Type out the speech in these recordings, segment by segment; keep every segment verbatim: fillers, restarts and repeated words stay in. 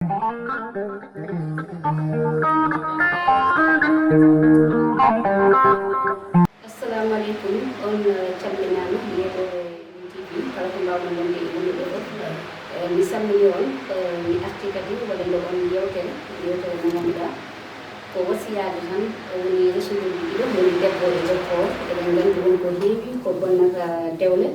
Assalamu aleykum, on calminaama yeeɗooɓe T V, kala ko mbaawɗon wonde e wonduɓe fof. Eh, mi salmini on, eh, mi arti kadi waɗande on yewtere, yewtere mo ngannduɗaa ko wasiyaade tan, eh, woni resondirde ɗiɗo, woni debbo e gorko o. Eɗen nganndi won ko heewi ko bonnata dewle.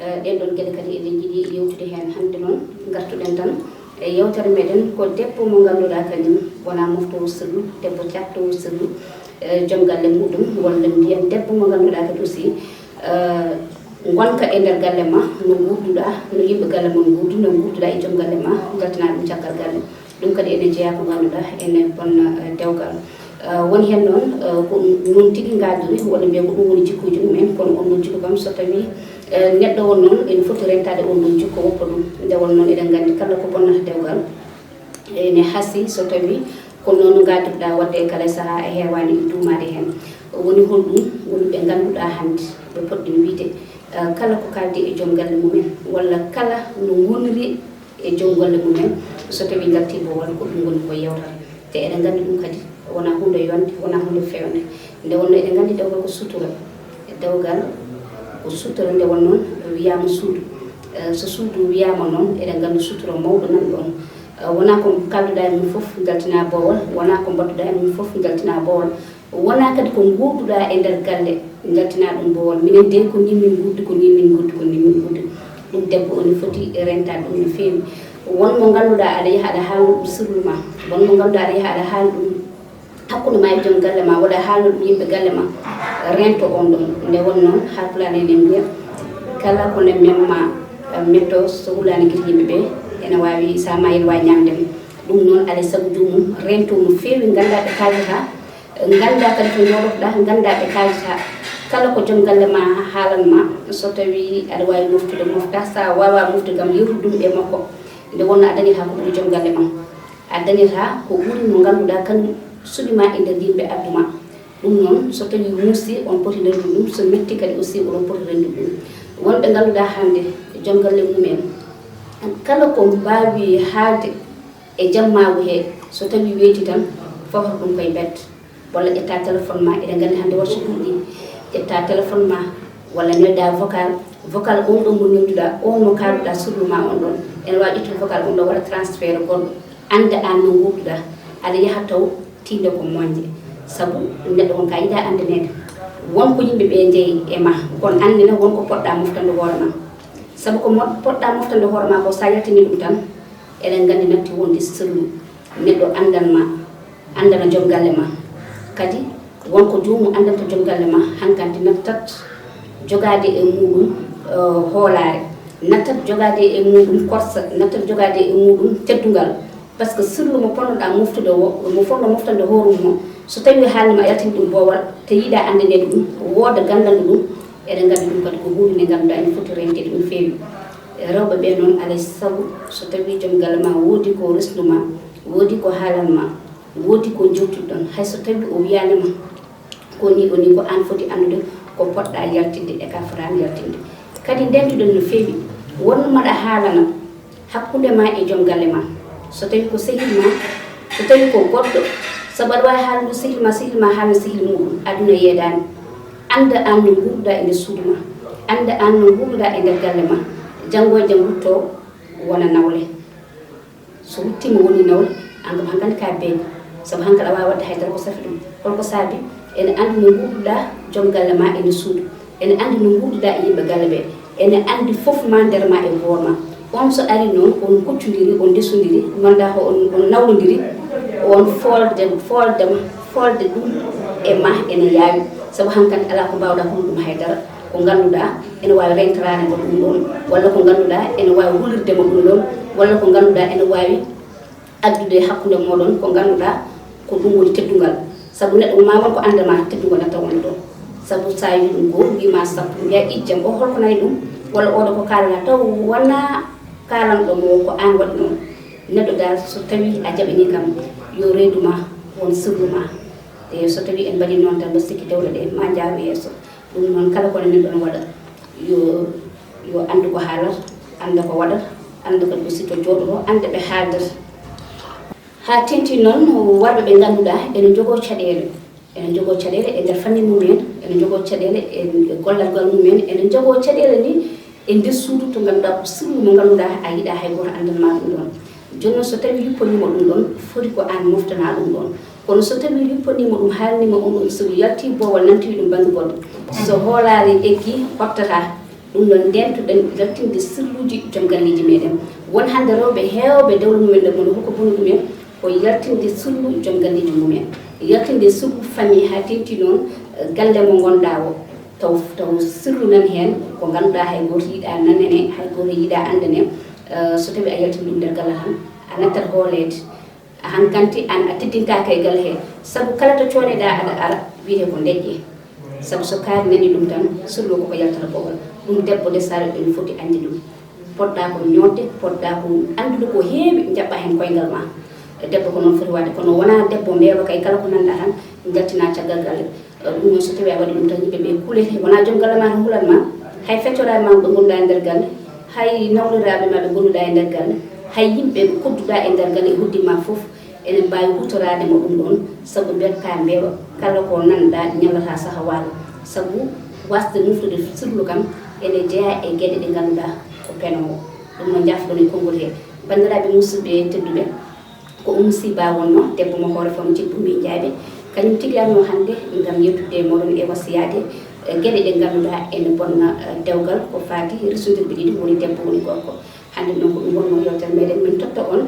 Eh, ɗeen ɗoon geɗe kadi eɗen njiɗi yewtude heen. Hannde noon ngartuɗen tan e yewtere meɗen ko debbo mo ngannduɗaa kañum wonaa moftoowo sirlu, debbo caɗtoowo sirlu, eh, joom galle muɗum, walla mbiyen debbo mo ngannduɗaa kadi aussi, eh, ngonka e nder galle ma, no nguurduɗaa, no yimɓe galle mon nguurdi, no nguurduɗaa e joom galle ma, njaltinaa ɗum caggal galle. Ɗum kadi ene jeyaa ko ngannduɗaa ene bonna, eh, dewgal. Eh, woni heen noon, eh, ko ɗum noon tigi ngaajori, walla mbiyen ko ɗum woni jikkuuji mumen, kono on ɗon jikku kam so tawii, eh, neɗɗo on noon ene foti rentaade on ɗon jikku woppa ɗum. Nde won noon eɗen nganndi kala ko bonnata dewgal ene hasii so tawii ko noon ngaajorɗaa waɗde e kala sahaa a heewaani duumaade heen. Woni honɗum woni ɓe ngannduɗaa hannde ɓe potɗen wiyde, eh, kala ko kaaldi e joom galle mumen walla kala no ngoniri e joom galle mumen, so tawii ngartii boowal ko ɗum woni ko yewtata. Te eɗen nganndi ɗum kadi wonaa huunde yonde, wonaa huunde feewnde. Nde wonnoo eɗen nganndi dewgal ko sutura. Dewgal ko sutura, nde wonnoo wiyaama suudu. Eh, so suudu wiyaama noon, eɗen nganndi sutura mawɗo nan ɗoon. Eh, wonaa ko kaalduɗaa e mum fof njaltinaa boowal, wonaa ko mbaɗduɗaa e mum fof njaltinaa boowal. Wonaa kadi ko nguurduɗaa e nder galle njaltinaa ɗum boowal. Minen de ko nii min nguurdi, ko nii min nguurdi, ko nii min nguurdi. Ɗum debbo o ne foti rentaade ɗum no feewi. Won mo ngannduɗaa aɗa yaha aɗa haalna ɗum sirlu ma. Won mo ngannduɗaa aɗa yaha aɗa haalna ɗum hakkunde ma e joom galle ma, walla haalna ɗum yimɓe galle ma. Rento on ɗon. Nde won noon, Haalpulaar en ene mbiya, kala ko ne memma, eh, metto so wulaani gite yimɓe ɓe, ene waawi, so a maayii ene waawi ñaamde mo. Ɗum noon, alaa e sago joomum rento no feewi, nganndaa ɓe kaaldata, nganndaa kadi to njooɗotoɗaa, nganndaa ɓe kaaldata. Kala ko joom galle ma haalan ma, so tawii aɗa waawi moftude, moftaa, so a waawaa moftude kam, yewtu ɗum e makko. Nde wonnoo a dañataa ko ɓuri joom galle ma, a dañataa ko ɓuri mo ngannduɗaa kañum suɓi ma e nder yimɓe addu ma. Ɗum noon, so tawii muusii, on poti renndude ɗum, so metti kadi aussi, oɗon poti renndude ɗum. Won ɓe ngannduɗaa hannde, joom galle mumen, kala ko mbaawi haalde e jammaagu he, so tawii weetii tan, fofata ɗum koye mbedda, walla ƴetta téléphone ma, eɗen nganndi hannde worso ɗum ɗi, ƴetta téléphone ma, walla nelda vocal, vocal on ɗon mo nelduɗaa, on mo kaalduɗaa sirlu ma on ɗon, ene waawi ƴettude vocal on ɗon waɗa transfert goɗɗo, annda aan no nguurduɗaa, aɗa yaha taw tiinde ko moƴƴe, sabu neɗɗo on ka yiɗaa anndaneede. Won ko yimɓe ɓe njeyi e ma, kon anndina won ko poɗɗaa moftande hoore ma, sabu ko mo-, poɗɗaa moftande hoore ma ko, so a yaltini ɗum tan, eɗen nganndi natti wonde sirlu, neɗɗo anndan ma, anndana joom galle ma. Kadi won ko joomum anndanta joom galle ma, hankadi nattat jogaade e muɗum, eh, hoolaare, nattat jogaade e muɗum korsa, nattat jogaade e muɗum teddungal. Par ce que sirlu mo ponnoɗaa moftude o, mo fotnoo moftande hoore mum o, so tawii haalni ma a yaltini ɗum boowal, te yiɗaa anndaneede ɗum, wooda ganndanɗo ɗum, eɗen nganndi ɗum kadi ko huunde nde ngannduɗaa ene foti renteede no feewi. Rewɓe ɓe noon, alaa e sago, so tawii joom galle ma woodi ko resnu ma, woodi ko haalan ma, woodi ko njowtuɗon, hay so tawii o wiyaani ma, ko nii, o nii, ko aan foti anndude ko poɗɗaa yaltinde e ka fotaani yaltinde. Kadi ndentuɗen no feewi, won no maɗa haalana hakkunde ma e joom galle ma. So tawii ko sehil ma, so tawii ko goɗɗo, sabu aɗa waawi haalnude sehil ma, sehil ma haalna sehil muɗum, aduna yeedaani. Annda aan no nguurduɗaa e nder suudu ma, annda aan no nguurduɗaa e nder galle ma, janngo e jam ruttoo wona nawle. So ruttiima woni nawle, aan kam hankadi ka beeñi, sabu hankadi a waawaa waɗde hay dara ko safi ɗum. Holko saabi? Ene anndi no nguurduɗaa joom galle ma e nder suudu, ene anndi no nguurduɗaa e yimɓe galle ɓe, ene anndi fof ma nder ma e boowal ma. On so ari noon, on kuccondiri, on ndesondiri, nganndaa ko on, on nawlondiri, on foolde, foolde ma, foolde ɗum e ma ene yaawi, sabu hankadi alaa ko mbaawɗaa hul ɗum hay dara. Ko ngannduɗaa ene waawi rentoraade mo ɗum ɗoon, walla ko ngannduɗaa ene waawi hulirde mo ɗum ɗoon, walla ko ngannduɗaa ene waawi addude hakkunde mooɗon ko ngannduɗaa ko ɗum woni teddungal. Sabu neɗɗo ma won ko annda ma teddungal natta wonde ɗoon. Sabu so a wii ɗum goo, wii ma sappo, mbiya ijjam o holko nani ɗum, walla oɗo ko kaalata taw wonaa kaalanɗo mo ko aan waɗi noon. Neɗɗo dal so tawii a jaɓanii kam, yo reedu ma won sirlu ma. E so tawii en mbaɗii noon tan, mbaɗ sikki dewle ɗe ma njaaru yeeso. Ɗum noon, kala ko neɗɗo no waɗa, yo, yo anndu ko haalata, annda ko waɗata, annda kadi aussi to jooɗotoo, annda ɓe haaldata. Haa teeŋti noon warɓe ɓe ngannduɗaa ene njogoo caɗeele, ene njogoo caɗeele e nder fanni mumen, ene njogoo caɗeele e gollal ngal mumen, ene njogoo caɗeele ni e nder suudu to ngannduɗaa ko sirlu mo ngannduɗaa a yiɗaa hay gooto anndan ma ɗum ɗoon. Jooni noon so tawii yuppaniima ɗum ɗoon, foti ko aan moftana ɗum ɗoon. Kono so tawii yuppaniima ɗum, haalniima ɗum ɗoon, so yaltii boowal nantoyi ɗum bannge goɗɗo, so hoolaare eggi hottataa. Ɗum noon ndeentuɗen jaltinde sirluuji joom galleeji meɗen. Won hannde rewɓe heewɓe dewle mumen ɗe mono hoko boni ɗumen ko yaltinde sirlu joom galleeji mumen, yaltinde sirlu famille haa teeŋti noon galle mo ngonɗaa o, taw taw sirlu nan heen ko ngannduɗaa hay gooto yiɗaa nanane, hay gooto yiɗaa anndane. So tawii a yaltini ɗum nder galle tan a nattat hooleede. Hankanti aan a teddintaake e galle hee, sabu kala to cooneɗaa aɗa ara wiyetee ko deƴƴe. Sabu so kaari nanii ɗum tan, sirlu o koko yaltata boowal. Ɗum debbo de sara ene foti anndi ɗum. Poɗɗaa ko ñootde, poɗɗaa ko anndude ko heewi, jaɓɓaa heen koyngal ma. Debbo ko noon foti waɗde, kono wonaa debbo mbeewa kay kala ko nanɗaa tan njaltinaa caggal galle. Ɗum noon so tawii a waɗii ɗum tan yimɓe ɓee kulete, wonaa joom galle ma tan hulan ma, hay feccoraade ma ɓe ngonɗaa e nder galle, hay nawliraaɓe ma ɓe ngonduɗaa e nder galle, hay yimɓe ɓe kodduɗaa e nder galle e hoddi ma fof ene mbaawi huutoraade mo ɗum ɗoon, sabu mbiyat ka mbeewa kala ko nanɗaa ñallataa saha waalo, sabu waasde moftude sirlu kam ene jeyaa e geɗe ɗe ngannduɗaa ko penoowo. Ɗum noon njaafo-ɗon e konngol hee. Banndiraaɓe musidɓe tedduɓe, ko Oumou Sy Ba wonnoo, debbo mo Hoore Fano Jibbo Mbiy Jaaɓe, kañum tigi arnoo hannde ngam yewtidde e mooɗon e wasiyaade geɗe ɗe ngannduɗaa ene bonna dewgal ko faati resondirɓe ɗiɗi woni debbo woni gorko. Hannde noon ko ɗum wonnoo yewtere meɗen, min totta on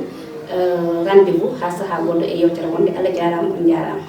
rendez-vous haa sahaa goɗɗo e yewtere wonde. Allah jaaraama, on njaaraama.